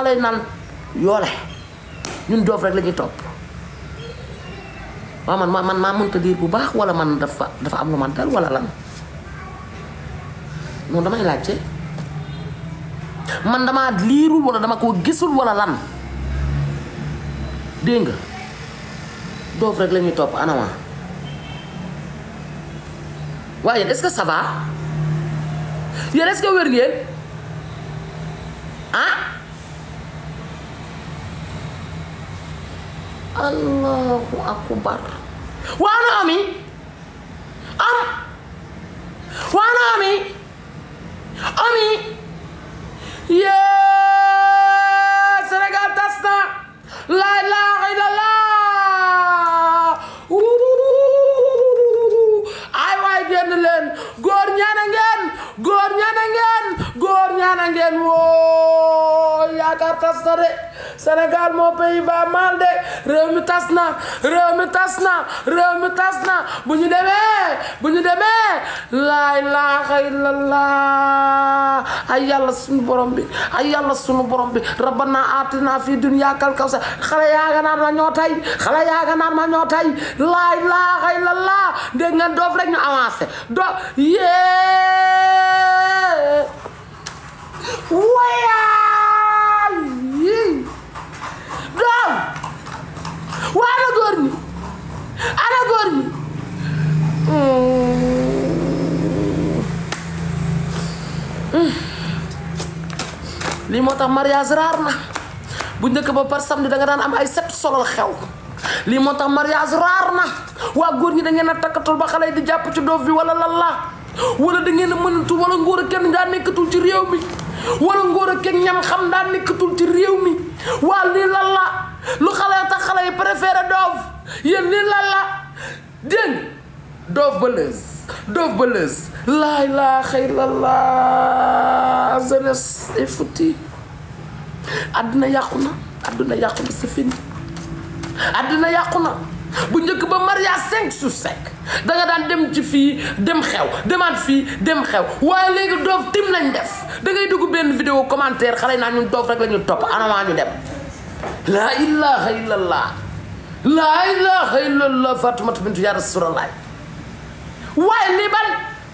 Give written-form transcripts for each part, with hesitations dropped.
lay naan yoole ñun doof rek la ñuy topp waaw man maa mënta diir bu baax wala man dafa am lu man dal wala lan non damay laajte man dama liirul wala dama ko gisul wala lan dégg nga doof rek la ñuy topp anama waaye est-ce que ça va yéen est-ce que wér ngeen ah allahu akbar waana ami waana ami yee Sénégal tas na la ilaha illallah ay waay génn leen góor ñaana ngeen woo yaakaar tas na de Sénégal mon pays va mal de réew mi tas na bu ñu demee la ilaha illallah ay yàlla sunu borom bi rabbana atina fi dunya kal kawsar xale yaa nga naan ma ñoo tay la ilaha illallah dégg nga doof rek ñu avancé do yee wayaay doof waa ana góor ñi lii moo tax mariage raar na bu njëkk ba par samedi da nga daan am ay set solal xew lii moo tax mariage raar na waa góor ñi da ngeen a takkatul ba xale yi di jàpp ci doof bi wala lan la wala da ngeen a mënatul wala ngóor a kenn daa nekkatul ci réew mi wala ngóor a kenn ñam xam daa nekkatul ci réew mi waa lii lan la lu xale tax xale yi préféré doof yéen lii lan la dégg doof ba lës laa ilaaha illallah jeunesse est foutie àdduna yàqu na c'est fini àdduna yàqu na bu njëkk ba mariage 5 sur 5 da nga daan dem ci fii dem xew demaat fii dem xew waaye léegi doof tim lañ def da ngay dugg benn vidéo commentaire xale naa ñun doof rek la ñu topp anamaa ñu dem laa ilaha illallah Fatoumata bintu yaa Rasulallah waaye lii ban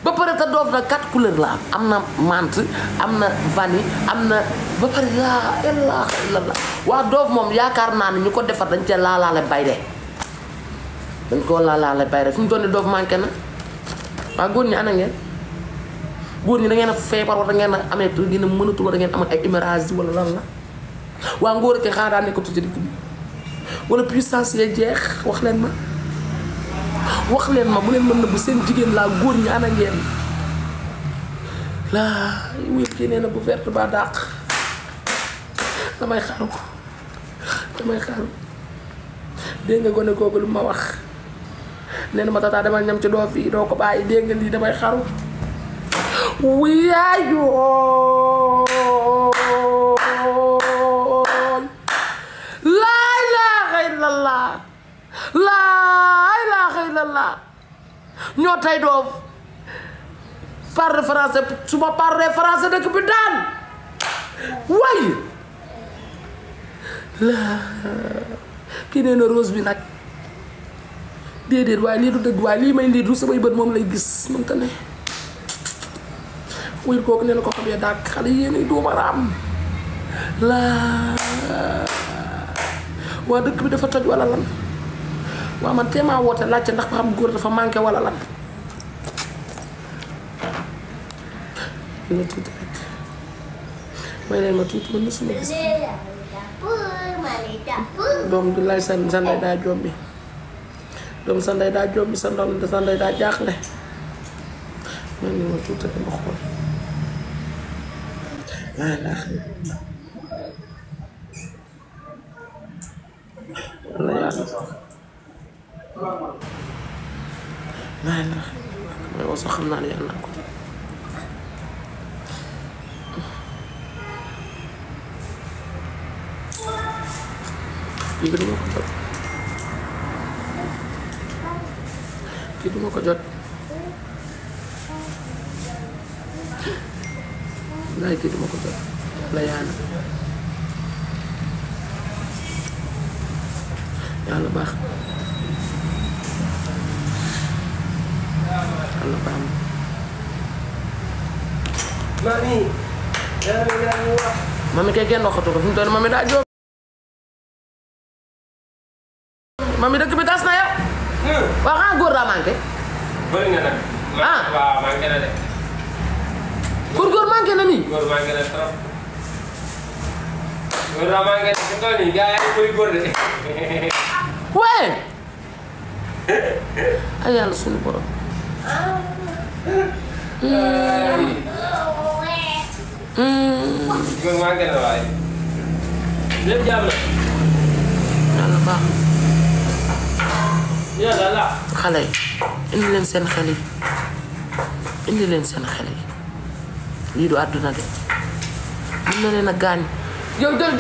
ba pare te doof na 4 couleurs la am na menthe am na vanille am na ba pare laa ilaha illallah waa doof moom yaakaar naa ne ñu ko defar dañ cee laalaale bay de dañ koo laalaale bay de fu mu doon ne doof manqué na waa góor ñi ana ngeen góor ñi da ngeen a feebar wala da ngeen a amee tur ngeen a mënatul wala da ngeen am ay hémorragie wala lan la waa ngóor ke xanaa daa nekkatu ci digg bi wala puissance yee jeex wax leen ma bu leen mën na bu seen jigéen laa góor ñi ana ngeen laa wépp ki nee na bu verte ba dàq damay xaru dégg nga gone kooku lu ma wax nee na ma tata demal ñam ci doo fii doo ko bàyyi dégg nga lii damay xaru wiyaayoo laa ilaaha illallah ñoo tay doof parle français su ma parle français dëkk bi daan way la kii nee na rose bi nag déedéet waaye lii du dëgg waaye lii may lii du samay bët moom lay gis mënta ne wér kooku nee na ko xam ya dàq xale yéen duuma raam la waa dëkk bi dafa toj wala lan waa man teemaa woote laajte ndax ba xam góor dafa manqué wala lan may leen ma tuuti ma musuma gis doom du lay sa ndey daa jombi doom sa ndey daa jombi sa ndey daa jaaxle may leen ma tuuti ma xool wala yàlla may wax sax xam naa ne yàlla naa ko kii bi duma ko jot laay kii duma ko jot la yaana yàlla baax yàlla baax mami kay kenn waxatu ko fi mu toll mami daa jóg mami dëkk bi tas na yow waa xanaa góor daa manqué bëri nga nag waaw manqué na de góor manqué na nii góor manqué na trop góor daa manqué na fi mu toll nii gars yaa ngi koy góor de waaye ay yàlla suñu borom góor manqué na waaye lépp jàmm na yàlla baax yàlla la xale yi indi leen seen xel yi indi leen seen xel yi lii du àdduna de mën na leen a gaañ yow jox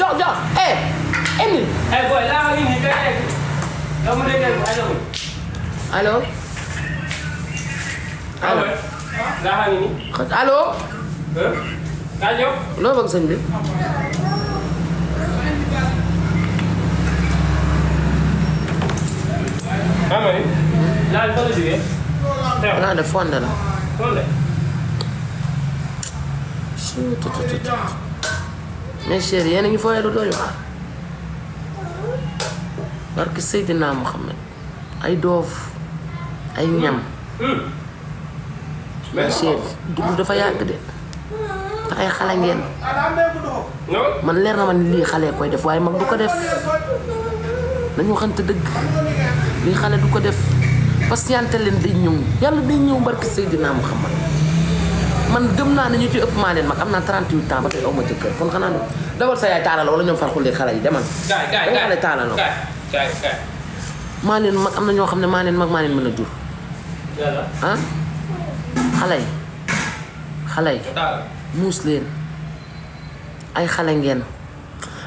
indi boy laa ngi nii kay dama dégg allo allo laa ngi nii allo kaa ñëw loo bëgg sëñ bi ama ni laa fa la jógee naa def fonde la fonde mes chéris yéen a ngi fooyee lu doy waar barke Seydina Muhammad ay doof ay ñam mes chéris dund dafa yàgg de te ay xale ngeen man leer na ma ni lii xale koy def waaye mag du ko def nañu waxante dëgg lii xale du ko def patiente leen day ñëw yàlla day ñëw barke Seydina Muhammad man gëm naa ne ñu ci ëpp maa leen mag am naa 38 ans ba tey aw ma jëkkër kon xanaa ne dawal sa yaay taalal wala ñoom far xulli xale yi demal dama xale taalal maa leen mag am na ñoo xam ne maa leen mag maa leen mën a jur ah xale yi muus leen ay xale ngeen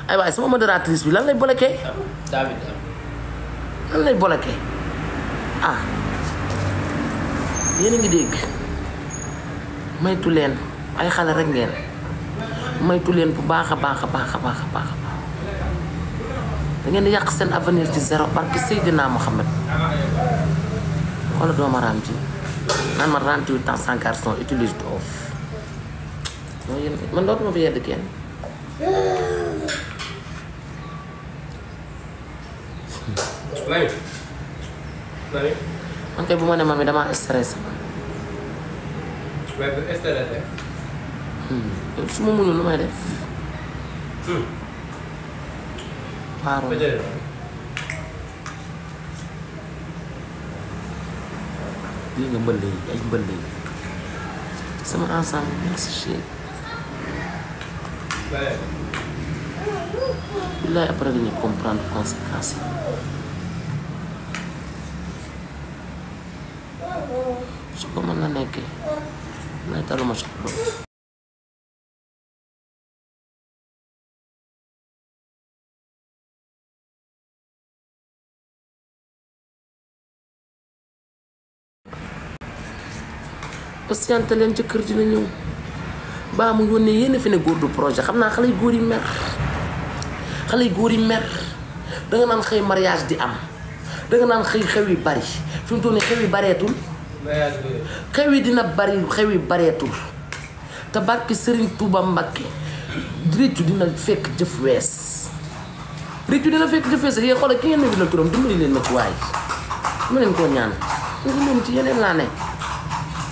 ay waaye sama modératrice bi lan lay bloqué lan lay bloqué ah yéen a ngi dégg maytu leen ay xale rek ngeen maytu leen bu baax a baax a baax a baax a baax da ngeen di yàq seen avenir ci zéro barke Seydina Mohamed xoolal doomaraam ji naan ma 38 ans sans garçon utilise doof mooy yéen man dootuma fi yedd kenn man kay bu ma ne mami damaa stressé su ma mënul lu may def waaw lii nga mbëlle yi ay mbëlle yi sama ensemble merci chéri billaay après dañuy comprendre conséquences yi su ko mën na nekkee may taluma sax loolu patiente leen ci kër dina ñëw baa mu yónnee yéen fi ne góor du projet xam naa xale yu góor yi mer xale yu góor yi mer danga naan xëy mariage di am danga naan xëy xew yi bari fi mu toll nii xew yi bareetul xew yi dina bari xew yi bareetul te barki Serigne Touba Mbacké réccu dina fekk jëf wees réccu dina fekk jëf wees yéen xoolal ki ngeen ne bi la turam dimbali leen ma ci waay ma leen koo ñaan nga moom ci yeneen laa ne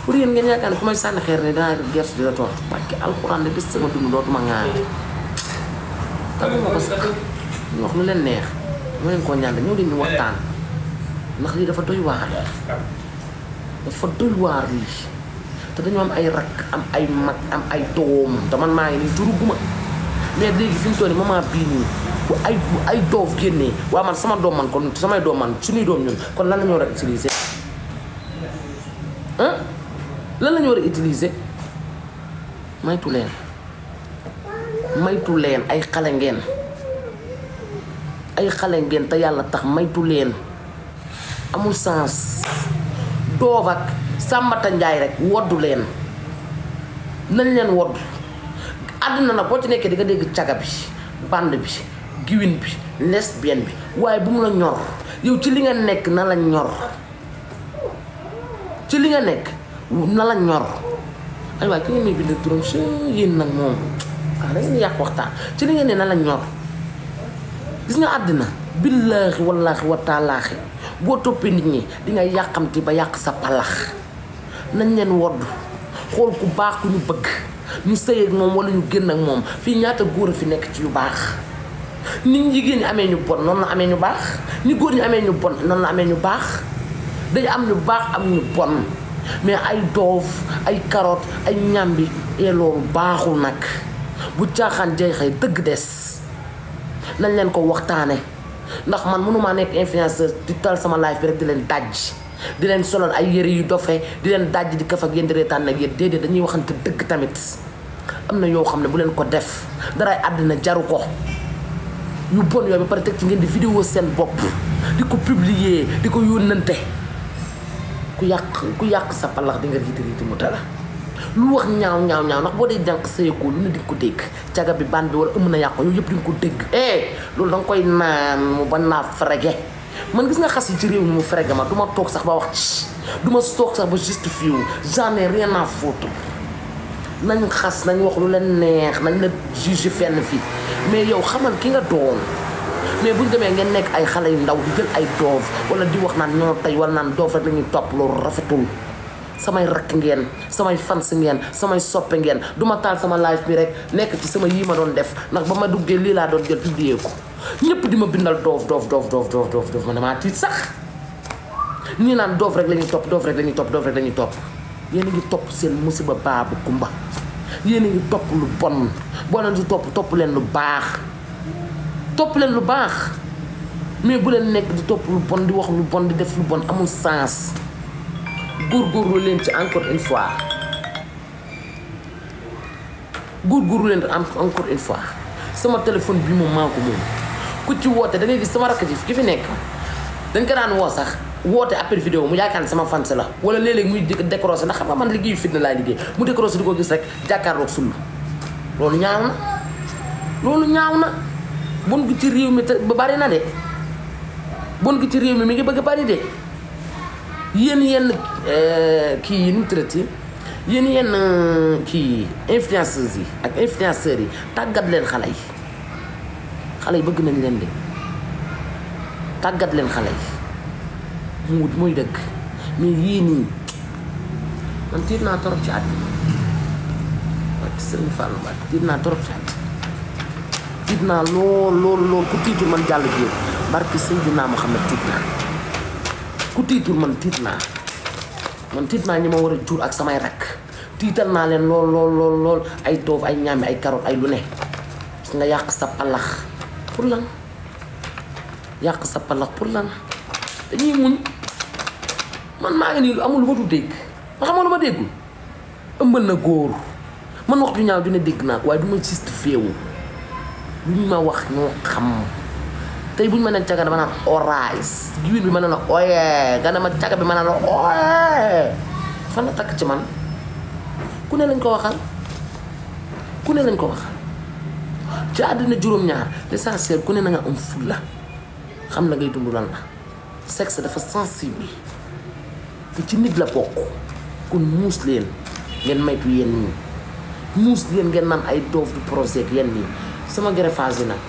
pour yéen ngeen yaakaar ne ku may sànni xeer ne danaa gerte di la toog barke alxuraan de bés sama dund dootuma ŋaan taguma ko sax ñu wax lu leen neex ma leen koo ñaan ñëw leen ñu waxtaan ndax lii dafa doy waar dafa doy waar lii te dañoo am ay rakk am ay mag am ay doom te man maa ngi nii juruguma mais léegi fi ñu toll nii maman bii nii bu ay doof génnee waa man sama doom man kon samay doom man suñuy doom ñun kon lan la ñu war a utiliser lan la ñu war a utiliser maytu leen ay xale ngeen te yàlla tax maytu leen amul sens doof ak sàmbata njaay rek woddu leen nañ leen wodd àdduna nag boo ci nekkee di nga dégg caga bi band bi giwin bi lesbienne bi waaye bu mu la ñor yow ci li nga nekk na la ñor ci li nga nekk na la ñor ay waay ki ngeen may bind turam si yéen nag moom da ngeen yàq waxtaan ci li ngeen ne na la ñor gis nga àddina billaahi wallaahi wa taalaahi boo toppee nit ñi di nga yàqamti ba yàq sa palax nañ leen wodd xool ku baax ku ñu bëgg ñu sëy ak moom wala ñu génn ak moom fii ñaata góor a fi nekk ci yu baax ni jigéen ñi amee ñu bon noonu la amee ñu baax ni góor ñi amee ñu bon noonu la amee ñu baax dañu am ñu baax am ñu bon mais ay doof ay carotte ay ñambi et loolu baaxul nag bu caaxaan jeexee dëgg des nañ leen ko waxtaane ndax man mënumaa nekk influenceur di tal sama life bi rek di leen dajj di leen solal ay yëre yu dofee di leen dajj di kaf ak yéen di reetaan nag yéen déedéet dañuy waxante dëgg tamit am na yoo xam ne bu leen ko def daray àddina jaru ko yu bon yooyu ba pare teg ci ngeen di vidéo seen bopp di ko publier di ko yónnante ku yàq sa palax di nga riiti mu dala lu wax ñaaw ndax boo dee jànq sayekoo lu ne di nga ko dégg caga bi baan bi wala ëmm na yàqu yooyu yëpp di nga ko dégg loolu danga koy naan mu ba naa frege man gis nga xas yi ci réew mi mu frege ma du ma toog sax ba wax ci du ma toog sax ba justifié wu j'en ai rien à foutre nañ xas nañ wax lu leen neex nañ la juge fenn fii mais yow xamal ki nga doon mais buñ demee ngeen nekk ay xale yu ndaw di jël ay doof wala di wax naan ñoo tey wala naan doof rek la ñuy topp loolu rafetul samay rakk ngeen samay fans ngeen samay soppe ngeen duma taal sama live bi rek nekk ci sama yii ma doon def ndax ba ma duggee lii laa doon jël publier ko ñëpp di ma bindal doof ma damaa tiit sax ñii naan doof rek la ñuy topp doof rek la ñuy topp yéen a ngi topp seen musiba baabu kumba yéen a ngi topp lu bon boo leen di topp leen lu baax mais bu leen nekk di topp lu bon di wax lu bon di def lu bon amul sens góorgóorlu leen ci encore une fois sama téléphone bi moom maa ko moom ku ci woote da ngay gis sama rakk ji ki fi nekk dañ ko daan woo sax woote appel vidéo mu yaakaar ne sama fans la wala léeg-léeg muy décroché ndax xam nga man liggéeyu fitna laay liggéey mu décroché di ko gis rek jàkkaarloog sullu loolu ñaaw na bon gi ci réew mi te ba bari na de bon gi ci réew mi mi ngi bëgg a bari de yéen kii yi nu mu traité yéen kii influenceuses yi ak influenceurs yi tàggat leen xale yi bëgg nañ leen de tàggat leen xale yi mooy dëgg mais yii nii man tiit naa torop ci àddina ak Serigne Fallou Mbacké tiit naa torop ci àddina tiit naa lool ku tiitul man jàll jéem barki Seydina Muhammad tiit naa ku tiitul man tiit naa ñi ma war a jur ak samay rakk tiital naa leen lool ay doof ay ñaami ay carotte ay lu ne gis nga yàq sa palax pour lan dañuy muñ man maa ngi nii lu amul lu ma du dégg ma xamoo lu ma déggul ëmbal na góor man wax ju ñaaw ju ne dégg naa ko waaye du ma justifié wu lu ñu ma wax ñoo xam tey bu ñu ma neen caga dama naan orais giwin bi ma ne la oyee nga ne ma caga bi ma ne la oyee fan la takk ci man ku ne lañ ko waxal ci àddina juróom-ñaar l'essentiel ku ne na nga am fulla xam la ngay dund lan la sexe dafa sensible te ci nit la bokk kon muus leen ngeen maytu yéen ñi muus leen ngeen naan ay doof du projet ak yéen ñi sama greffage yi nag